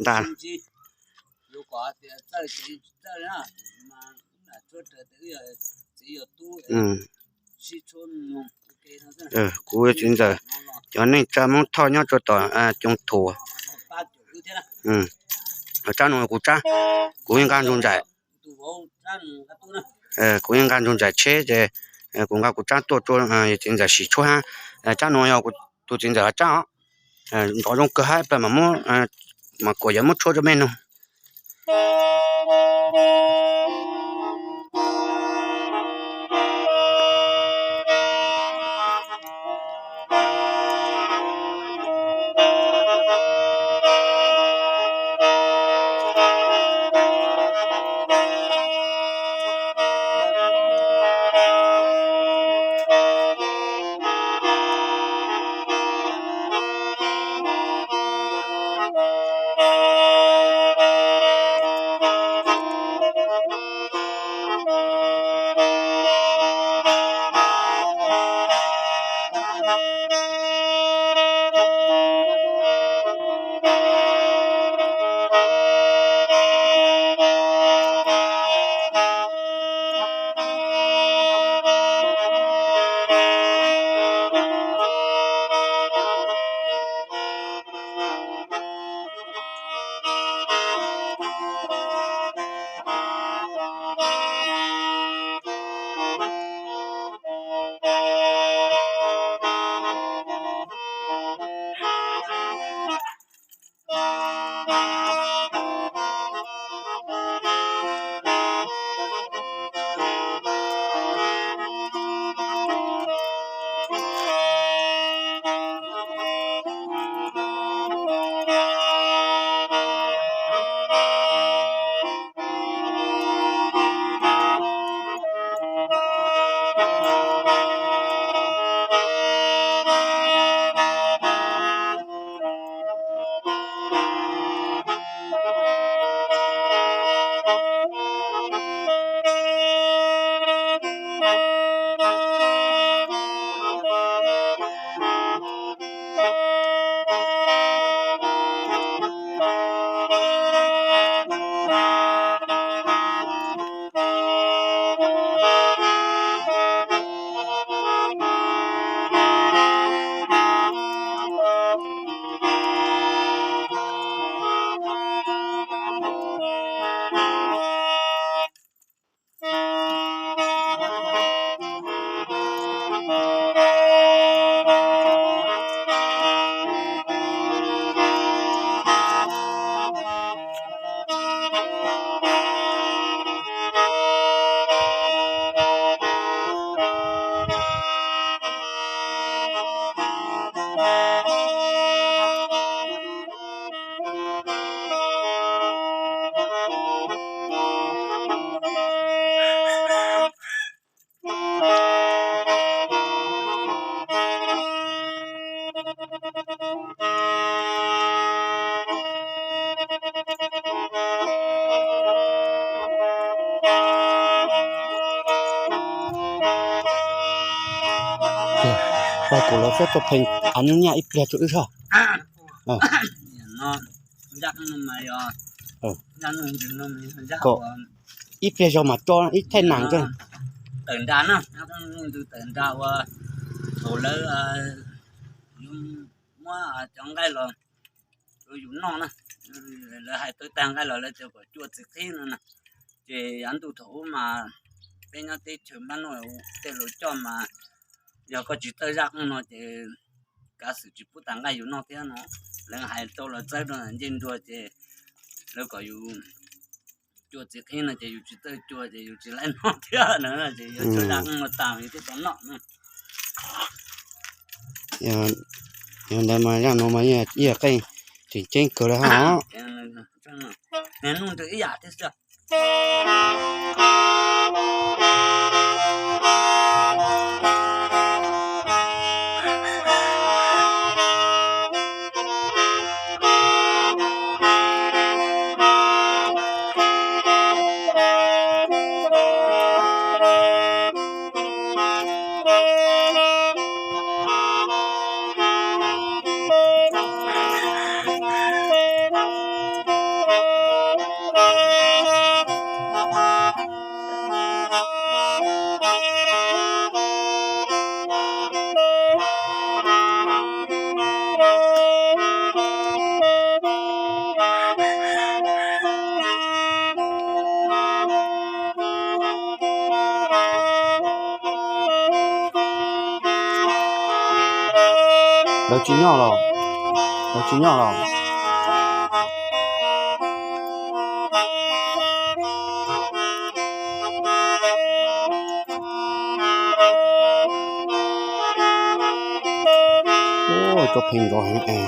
ntag. Kuv txiv ntxawm cov neej tsa Hmoob Thoj nyob rau tom Coos Thuam. Tsab no kuv tsab, kuv yeej nqa ntsuj nraim. Kuv yeej nqa ntsuj nraim tsheb ces kuv nqa kuv tsab tuaj rau txiv ntxawm sim tshuab hab. Tsab no yog tus txiv ntxawm tsab os. Nrov zoo kawg hab, ib pliag mam muab, mas kuam yuav muab tshuab rau mej noog. Pab kuv los xab tua pheej av nyuj nyaj ib pliag rau wb soj. Ib pliag zog mas tso ib thaij nas tawm nra na, tawm nra ua thaum lawv muab cov nqaij los rau yus noj na. Lawv hais tau tag nqaij los lawv tias kom cua txiv qhib no na. Ces yav ntuj thaum ub mas peb nyob teb chaws npab noj tej laus coj mas yog koj tsis txawj zaj qeej no ces kav xwm tsis pub tag nqaij yus noj thiab no. Lawv hais tau los txawb rau ncej nruas ces lawv kom yus cua txiv qhib no ces yus tsis txawj cua ces yus tsis laib noj thiab no ces yuav cua zaj qeej no tas yus thiaj tau noj no. Yog ntawd mas zaj no mas ib yam qeej tseem ceeb kawg li hos. Nuj ntws ib yam thiab xwb. Lawv tsis nyob los, lawv tsis nyob los. Ua, cov pheej nrov heev es.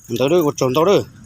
Ntawd ua tsaug ntau lawm.